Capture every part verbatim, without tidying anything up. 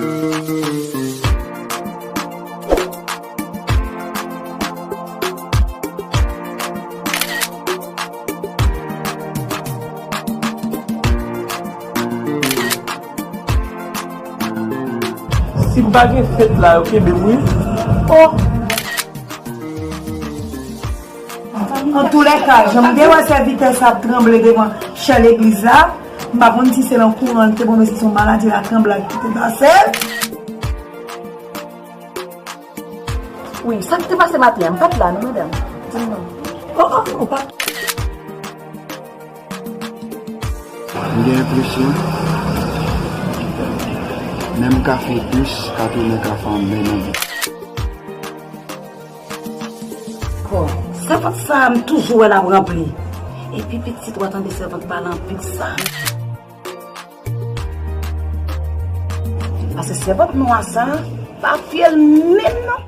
Si m pa gen fèt la, yo kenbe m wi. Oh! Antoulèka, jan m te wè sèvitè sa ap tranble devan chè legliz la, m pa konn si se nan kouran l te pran, men si se yon maladi la, tranblad ki te pase l. Wi, sa k te pase maten an, m pa t la non, medam. Di m non. Oh, oh, ou pa t. M gen enpresyon, menm kafe dous ka tounen kafe anmè nan bouch. Bon, sèvant sa a, m toujou wè l ap ranpli. Epi pitit, w a tande sèvant pale anpil sa. Paske sèvant nwa sa a, pa fye l menm non.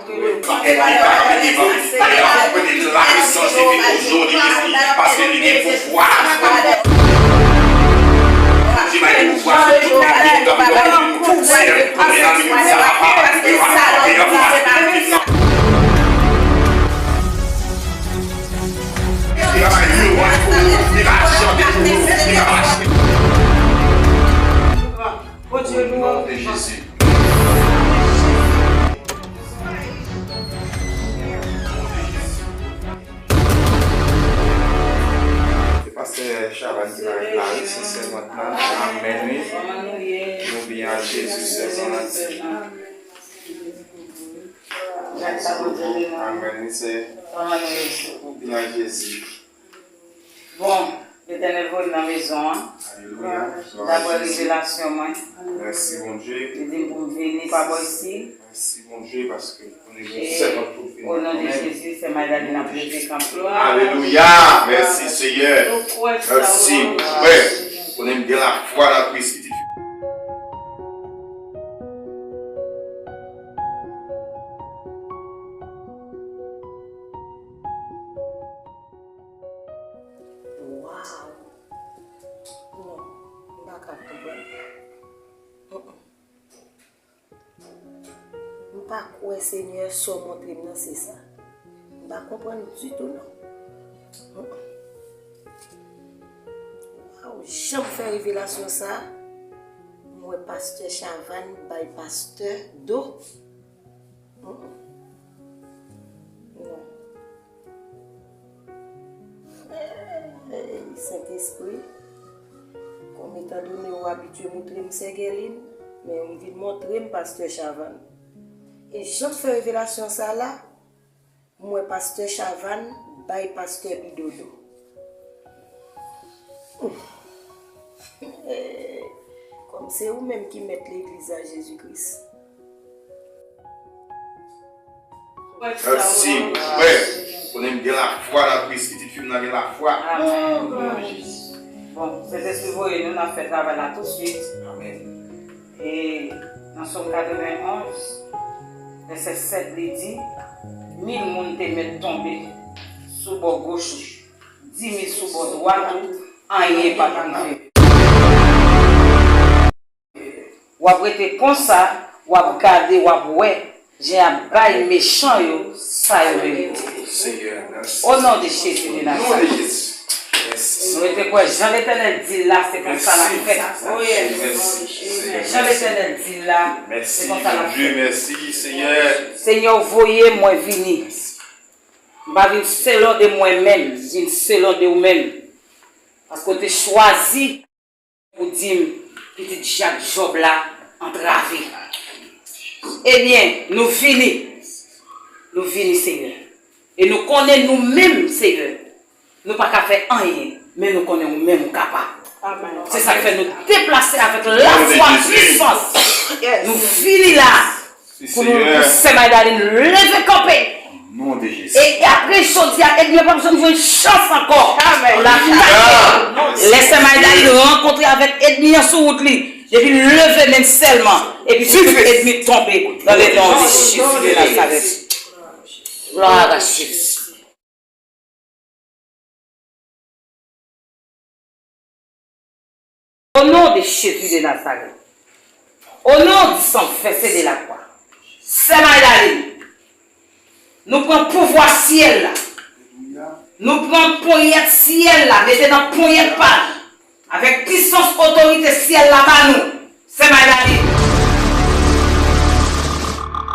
Epi pa bliye, pa bliye, pa bliye, pa bliye, la puissance divine au nom de Jésus, paske li gen pouvwa. Li bay pouvwa sou tout nèg ki t ap dòmi, tout sèl, premye nan minit sa, papa, li pa kanpe anfas, li pa kanpe anfas. Li pa bay yon wòch pou ou, li pa chante pou ou, li pa mache. Au nom de Jésus. Se pastè Chavannes ki va reklame, se sèvant lan. Amèn, wi. Nou byen a Jezi, sèvant lan. Mèsi bokou. Amèn, wi, sè. Nou byen a Jezi. Bon, Letènèl voye m nan mezon an. Alelouya. Daprè revelasyon mwen. Mèsi, Bondye. Li di m pou m vini pa bò isi. Mèsi, Bondye, paske konnen gen sèvant pou vini. O non de Jezi, sè Magdalin ap leve kanpe. Alelouya. Mèsi, Seyè. Mèsi, mon frè. Konnen m gen lafwa nan Kris ki te Waw! Non, m pa ka konprann. Mm-mm. M pa kwè, Senyè, sa w montre m nan se sa. M pa konprann ditou, non. Mm-mm. Waw, jan m fè revelasyon sa, m wè pastè Chavannes bay pastè do. Mm-mm. Non. Ey, Sentespri, kòm etandone ou abitye montre m sè Guerline, men ou vin montre m pastè Chavannes. E jan m fè revelasyon sa la, m wè pastè Chavannes bay pastè Bidodo. Kòm se ou menm ki mèt legliz la, Jezi Kris. Mèsi, frè. Konnen m gen lafwa nan Kris, pitit fi m nan gen lafwa. Amèn. Bon, Sentespri voye nou, n ap fè travay la tousuit. Amèn. E nan Sòm katrevenn onz, vèsè sèt, li di, mil moun te mèt tonbe sou bò goch ou, di mil sou bò dwat ou, anyen p ap rive. W ap rete konsa, w ap gade, w ap wè, Jan y ap bay mechan yo sa yo merite. O non de Jezi de Nazarèt. Nou rete kwè jan Letènèl di l la, se konsa l ap fèt. Jan Letènèl di l la, se konsa l ap fèt. Senyè, w voye mwen vini. M pa vin selon de mwen menm, m vin selon de ou menm. Paske w te chwazi pou di m, pitit Jak Jòb la antrave. Ebyen, nou vini. Nou vini, Senyè. E nou konnen nou menm, Senyè, nou pa ka fè anyen, men nou konnen ou menm ou kapab. Se sa k fè nou deplase avèk lafwa, pwisans. Nou vini la. Pou nou, pou sè Magdalin leve kanpe. E, e apre jodi a, ènmi an p ap janm jwenn chans ankò pou l atake. Lè sè Magdalin rankontre avèk ènmi an sou wout li, Depi leve men sèlman, epi tout ènmi tonbe dans le nom de Jésus de Nazareth. Gloire à Jésus. Au nom de Jésus de Nazareth. Au nom du sang versé de la croix. Sè Maydalin, nou pran pouvwa syèl la. Nou pran ponyèt syèl la, mete nan ponyèt pa nou. Avèk pisans otorite syèl la ba nou, Sè Maydalin.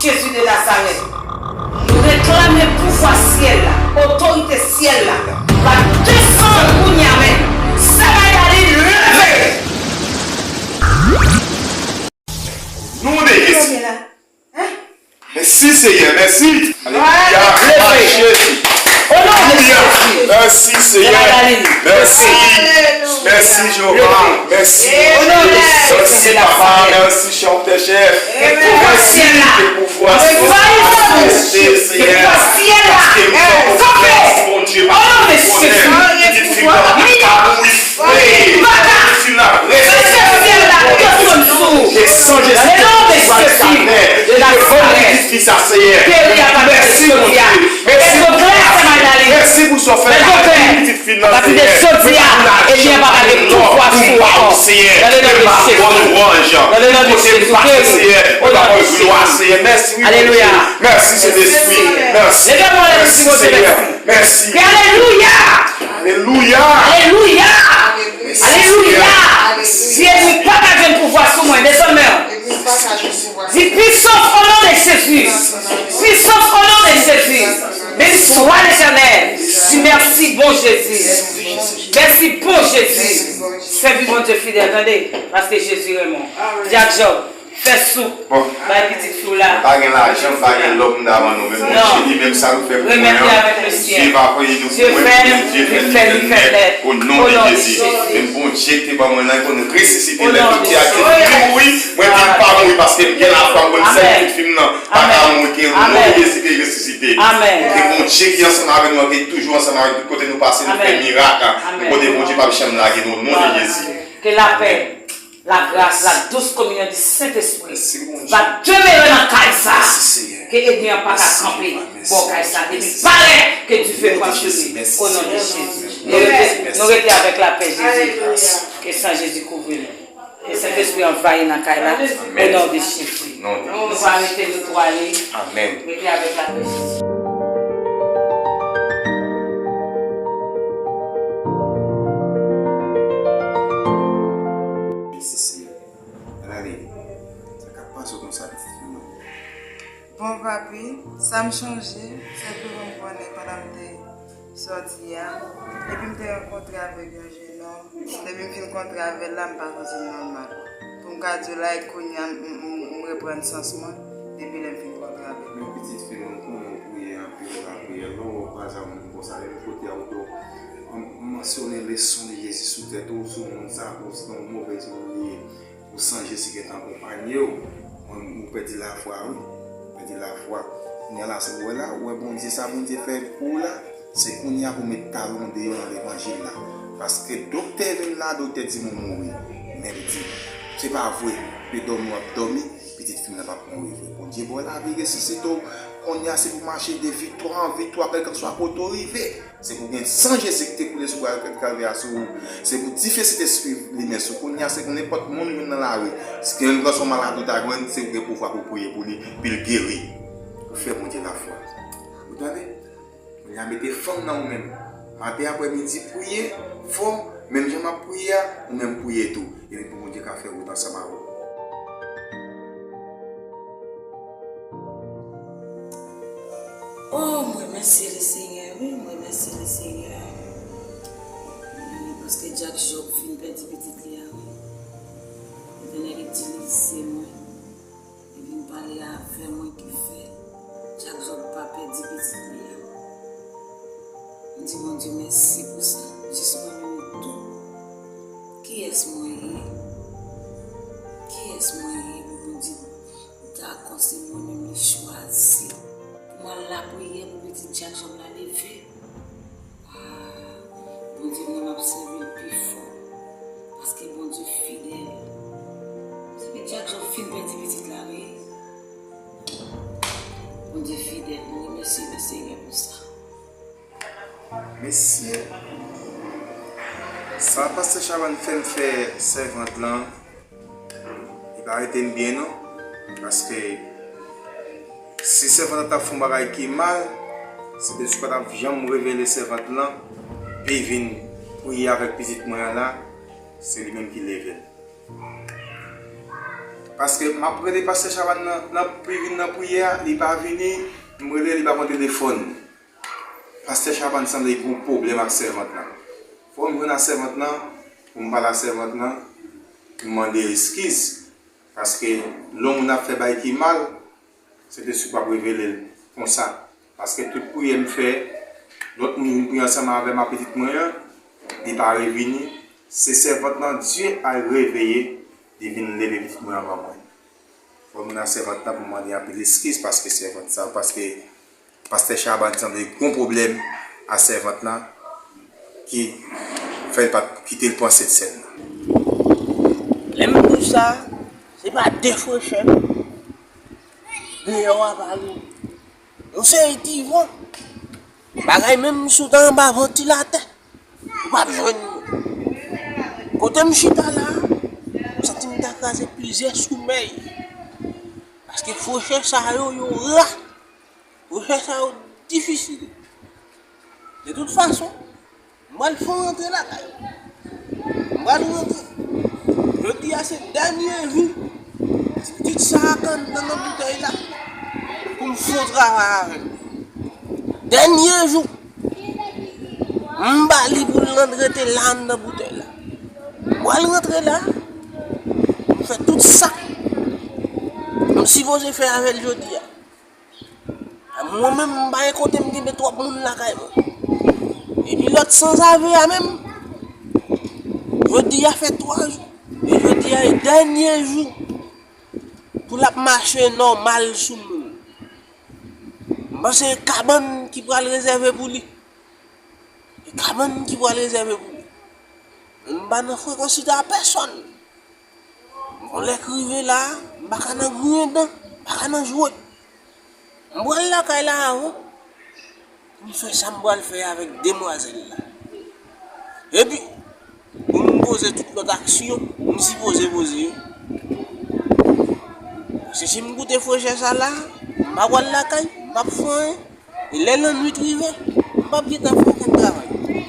Jezi de Nazarèt, nou reklame pouvwa syèl la, otorite syèl la, va desann kounye a menm. Sè Maydalin, leve! Non de Jezi. Mèsi, Seyè, mèsi. Alelouya. Glwa a Jezi. O non de Jezi. Mèsi, Seyè. Mèsi. Mèsi, Jewova. Mèsi. O non de Jezi. Mèsi, Papa. Mèsi, Chantè Chèf. Mèsi pou pouvwa syèl la. Mèsi, Seyè. Paske nou fè konfyans, Bondye, paske nou konnen pitit fi nou an pa ka mouri. Wi, Papa. Pitit fi n ap resusite. Desann Jezi, Jezi, Jezi. Devan pitit fi sa, Seyè. Mèsi, Bondye. Mèsi pou sa w fè. Mèsi pou sa w fè. Pitit fi n nan, Seyè. Jodi a, ebyen, papa gen pouvwa sou ou ankò. Nan le non de Jezi. Nan le non de Jezi. Seyè. O non de Jezi. Mèsi, wi, Bondye. Mèsi, Sentespri. Mèsi. Leve men w anlè, di Bondye mèsi. Mèsi. Kri alelouya! Alelouya! Alelouya! Alelouya! Di ènmi pa ka jwenn pouvwa sou mwen. Desann men w. Di pisans o non de Jezi. Pisans o non de Jezi. Beni swa Letènèl. Di mèsi bon Jezi. Mèsi bon Jezi. Sèvi Bondye fidèl, tande. Paske Jezi renmen w. Di ak Jòb. Fè soup. Bon. Bay pitit fi w la. M pa gen lajan, m pa gen lò pou m ta ban nou, men Bondye li menm sa nou fè pou mwen an. Dye pa voye nou pou mwen, Dye fè li fèt nèt, o non de Jezi. Men Bondye ki te ban mwen lan, li konn resisite lè doktè a di m mouri, mwen di m pa mouri paske m gen lafwa, m konn sèl pitit fi m nan pa ka mouri, ke o non de Jezi ke li resisite. E Bondye ki ansanm avèk nou, ki toujou ansanm avèk nou, tout kote nou pase, nou fè mirak, nou kote Bondye p ap janm lage nou, o non de Jezi. Ke lapè Lagras, la dous kominyon di Sentespri va demere nan kay sa a. Ke ènmi an pa ka kanpe bò kay sa a. Depi parèt, ke dife pran sou li. O non de Jezi. Nou rete, nou rete avèk lapè Jezi. Ke san Jezi kouvri nou. Ke Sentespri anvayi nan kay la. O non de Jezi. Nou va rete nou tou ale. Rete avèk lapè Jezi. Mèsi, Seyè. Maydalin, sa k ap pase w konsa, pitit fi mwen? Bon, papi, sa m chonje, se ke m konnen pandan m te sòti a, epi m te rankontre avèk yon jenòm. Depi m fin kontre avè l la, m pa santi m nòmal. Pou m ka di w la, e kounye a, m, m, m, m reprann sans mwen, depi lè m fin kontre avè l. Men pitit fi mwen, m konnen w priye anpil, w ka priye lontan, w pa janm konsa, menm kote a ou do. M, m mansyone leson de Jezi sou tèt ou, sou moun sa, pou w se yon move moun li ye. Ou san Jezi gentan akonpanye w. Mwen, ou pèdi lafwa, wi. Ou pèdi lafwa. Kounye a la, se wè la, ou wè Bondye, sa Bondye fè pou ou la, se kounye a pou w met talon w deyò nan levanjil la. Paske doktè vin la, doktè di m ou mouri. Men li di, se pa vre, se dòmi w ap dòmi, pitit fi m nan p ap mouri vre. Bondye ba w lavi, resisite w. Kounye a, se pou w mache de viktwa an viktwa, kèlkanswa kote w rive. Se pou gen san Jezi ki te koule sou bwa Kalvè a sou ou. Se pou dife Sentespri limen sou ou. Kounye a, se pou nenpòt moun ou jwenn nan lari. Si gen yon gason malad ou ta jwenn, se ou gen pouvwa pou w priye pou li, pou l geri. Ou fè Bondye lafwa. Ou tande? Kounye a, mete fanm nan ou menm. Maten, aprèmidi, priye fò, menm jan m ap priye a, ou menm priye tou. Epi pou Bondye ka fè wout ansanm avè w. Oh, m remèsye Lesenyè, wi, m remèsye Lesenyè. Wi, paske Dyak Jòb fin pèdi pitit li a, wi. Letènèl itilize mwen. Li vin pale avè mwen ki fè Dyak Jòb pa pèdi pitit li a. M di Bondye mèsi pou sa. Jis mwen menm tou. Kiyès mwen ye? Kiyès mwen ye pou Bondye dakò se mwen menm li chwazi pou m al lapriyè pou pitit Dyak Jòb la leve? Ah, Bondye mwen m ap sèvi l pi fò, paske Bondye fidèl. Gad jan w fin pèdi pitit la, wi. Bondye fidèl, nou remèsye le Senyè pou sa. Mesye, sa pastè Chavannes fè m fè sèvant lan, li pa rete m byen non. Paske si sèvant lan t ap fè yon bagay ki mal, Sentespri pa t ap janm revele sèvant lan, pi vin priye avèk pitit mwen an la, se li menm ki leve l. Paske m ap rele pastè Chavannes nan, nan pri-, vin nan priyè a, li pa vini, m rele, li pa pran telefòn. Pastè Chavannes sanble gen yon pwoblèm ak sèvant lan. Fò m jwenn ak sèvant lan, pou m pale ak sèvant lan, pou m mande l eskiz. Paske lè yon moun ap fè bagay ki mal, Sentespri p ap revele l konsa. Paske tout priyè m fè, lòt moun vin priye ansanm avè m ak pitit mwen an, li pa revini. Se sèvant lan, Dye al reveye, li vin leve pitit mwen anvan mwen. Fò m nan sèvant lan pou m mande anpil eskiz, paske sèvant sa, paske pastè Chavannes sanble gen yon pwoblèm a sèvant lan ki fè l pa t kite l pran Sentsèn nan. Lè m di w sa, se pa de frechè deyò a pa gen. Yon seri ti van. Bagay menm si w ta anba vantilatè, ou p ap jwenn yo. Kote m chita la, m santi m ta kraze plizyè somèy. Paske frechè sa yo, yo ra. Frechè sa yo difisil. De tout fason, m pral fè w rantre lakay ou. M pral rantre. Jodi a se dènye jou ti pitit sa a k anndan nan boutèy la pou m fè yon travay avè l. Dènye jou. M ba li pou l rantre te la anndan boutèy la. M pral rantre la. M fè tout sa m sipoze fè avè l jodi a. Mwen menm, m pa gen kote m kenbe twòp moun lakay mwen. Epi lòt sanzave a menm, jodi a fè twa jou. E jodi a e dènye jou pou l ap mache nòmal sou moun. M panse e kabann ki pral rezève pou li. E kabann ki pral rezève pou li. M pa nan frekans chita a pèsòn. Bon, lè k rive la, m pa ka nan griyen dan, m pa ka nan jwe. M pral lakay la avan pou m fè sa m pral fè avèk demwazèl la. Epi, pou m poze tout lòt aksyon m sipoze poze yo. Paske si m koute frechè sa la, m pa pral lakay, m p ap fè anyen. E lè lannwit rive, m p ap gentan fè okenn travay.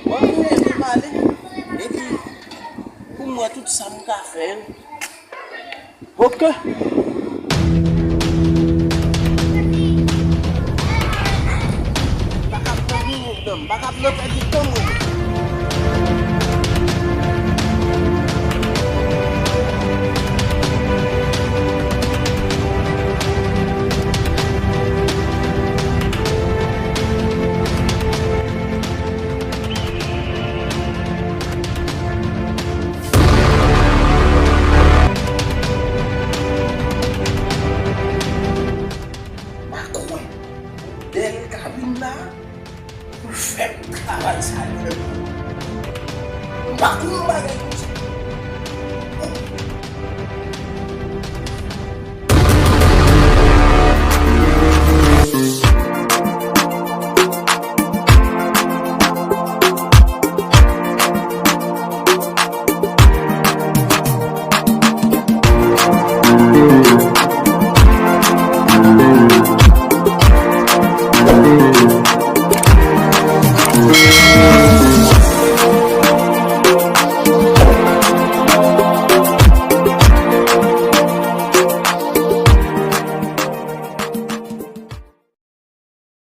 Bon, m leve m ale, epi pou m wè tout sa m ka fè yo. Ok. M pa kab nan griyen dan, m pa kab nan pèdi tan mwen.